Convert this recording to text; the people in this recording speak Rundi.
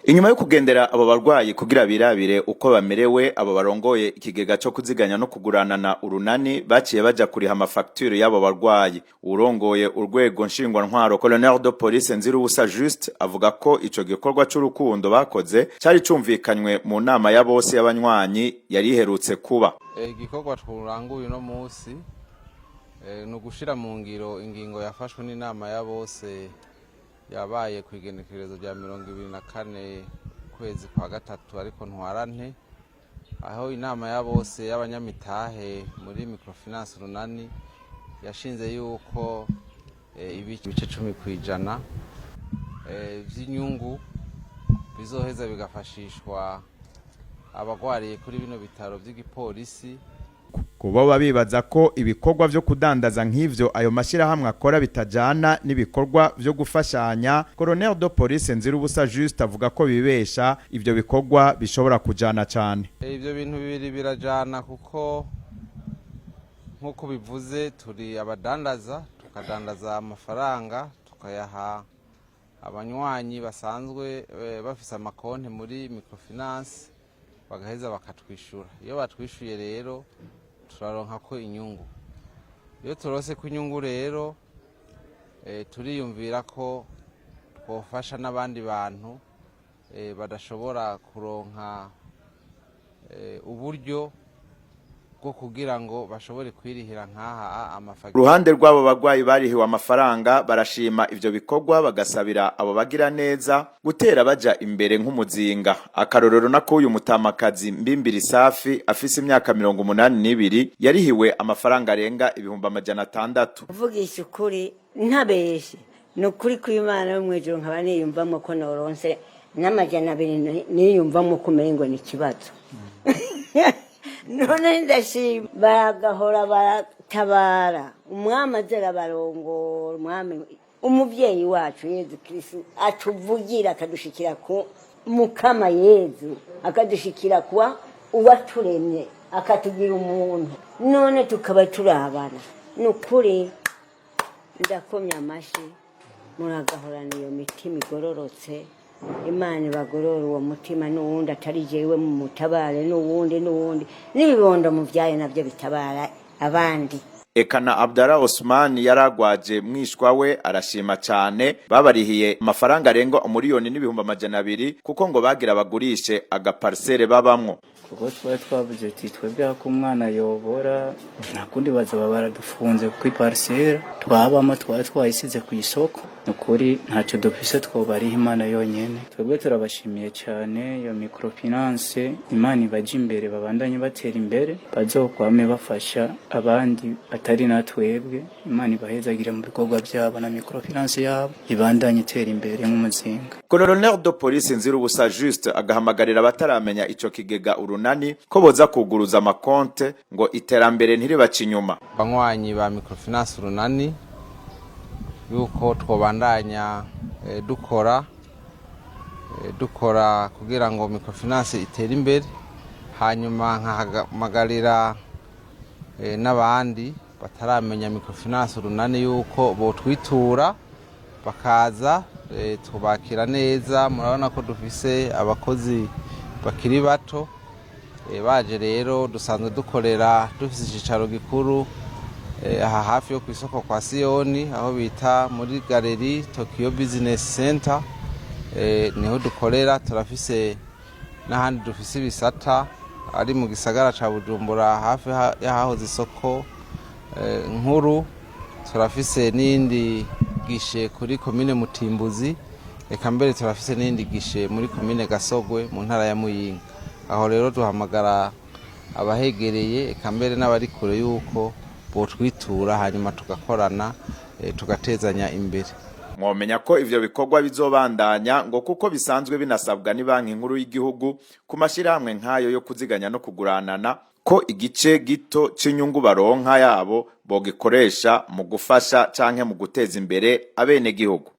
Inyuma yo kugendera abo barwayi kugira birabire uko bamerewe, abo barongoye ikigega co kuziganya no kuguranana Urunani baciye baja kuriha amafagitire y'abo barwayi. Uwurongoye urwego nshingwantwaro, Colonel de Police Nzirubusa Juste, avuga ko ico gikorwa c'urukundo bakoze cari cumvikanywe mu nama ya bose y'abanywanyi yari iherutse kuba. Igikorwa turanguye uno munsi ni ugushira mu ngiro ingingo yafashwe n'inama ya bose yabaye ku igenekerezo rya 24 kwezi kwa gatatu, ariko ntwarante, aho inama ya bose y'abanyamitahe muri microfinance Runani yashinze yuko ibice 10% vy'inyungu bizoheza bigafashishwa abagwariye kuri bino bitaro vy'igipolisi. Kuba bibaza ko ibikorwa vyo kudandaza nk'ivyo ayo mashyirahamwe akora bitajana n'ibikorwa vyo gufashanya, Colonel de Police Nzirubusa Juste avuga ko bibesha, ivyo bikorwa bishobora kujana cane. Ibyo bintu bibiri birajana, kuko nk'uko bivuze turi abadandaza, tukadandaza amafaranga tukayaha abanywanyi basanzwe bafise amakonti muri microfinance, bagaheza bakatwishura. Iyo batwishuye rero turaronka ko inyungu. Iyo turonse ko inyungu rero, turiyumvira ko twofasha n'abandi bantu badashobora kuronka uburyo bwo kugira ngo bashobore kwirihira nk'aha amafagitire. Uruhande rw'abo bagwayi barihiwe amafaranga barashima ivyo bikorwa, bagasabira abo bagira neza gutera baja imbere nk'umuzinga. Akarorero nako uyu mutamakazi Mbimbiri Safi afise imyaka 82 yarihiwe amafaranga arenga 600,000. Kuvugisha ukuri, ntabeshe, ni ukuri kw'Imana yo mw'ijuru, nkaba niyumvamo ko noronse n'200, niyumvamo ko umengo ni ikibazo. None ndashima, baragahora baratabara, umwami aze arabarongora, umwami umuvyeyi wacu Yezu Kristu atuvugira, akadushikira ku mukama Yezu, akadushikira kuwa uwaturemye, akatugira umuntu, none tukaba turabana. Ni ukuri ndakomye amashi, muragahorana iyo mitima igororotse. Imana ibagorora uwo mutima, n'uwundi atari jewe mu mutabare, n'uwundi n'uwundi, n'ibibondo muvyaye navyo bitabara abandi. Eka na Abdallah Osman yaragwaje mwishwa we arashima cane babarihiye amafaranga arenga 1,200,000, kuko ngo bagira bagurishe agaparcelle babamwo. Kuko twari twavuze ati twebwe ko umwana yobora nta kundi, bazaba baradufunze kuko iparcelle twabamo twari twayisize ku isoko. Ni ukuri ntacyo dufise twobariha, Imana yonyene. Twebwe turabashimiye cyane iyo microfinance, Imana ibaje imbere, babandanye batera imbere, bazokwame bafasha abandi atari natwebwe. Imana ibahezagire mu bikorwa byabo, na microfinance yabo ibandanye itera imbere nk'umuzinga. Colonel de Police Nzirubusa Juste agahamagarira abataramenya ico kigega Urunani ko boza kuguruza amakonte ngo iterambere ntiribace inyuma. Banywanyi ba microfinance Urunani, yuko twobandanya dukora kugira ngo microfinance itere imbere. Hanyuma nkahamagarira n'abandi bataramenya microfinance Urunani yuko botwitura bakaza, tubakira neza. Murabona ko dufise abakozi bakiri bato. Baje rero, dusanzwe dukorera, dufise icicaro gikuru aha hafi yo ku isoko kwa Siyoni, aho bita muri Galerie Tokyo Business Center, niho dukorera. Turafise n'ahandi dufise ibisata ari mu gisagara ca Bujumbura, hafi y'ahahoze isoko nkuru. Turafise n'iyindi guichet kuri komine Mutimbuzi, eka mbere turafise n'iyindi guichet muri komine Gasogwe mu ntara ya Muyinga. Aho rero duhamagara abahegereye, eka mbere n'abari kure, yuko botwitura, hanyuma tugakorana, tugatezanya imbere. Mwomenya ko ivyo bikorwa bizobandanya, ngo kuko bisanzwe binasabwa ni Banki Nkuru y'igihugu ku mashirahamwe nk'ayo yo kuziganya no kuguranana, ko igice gito c'inyungu baronka yabo bogikoresha mu gufasha canke mu guteza imbere abenegihugu.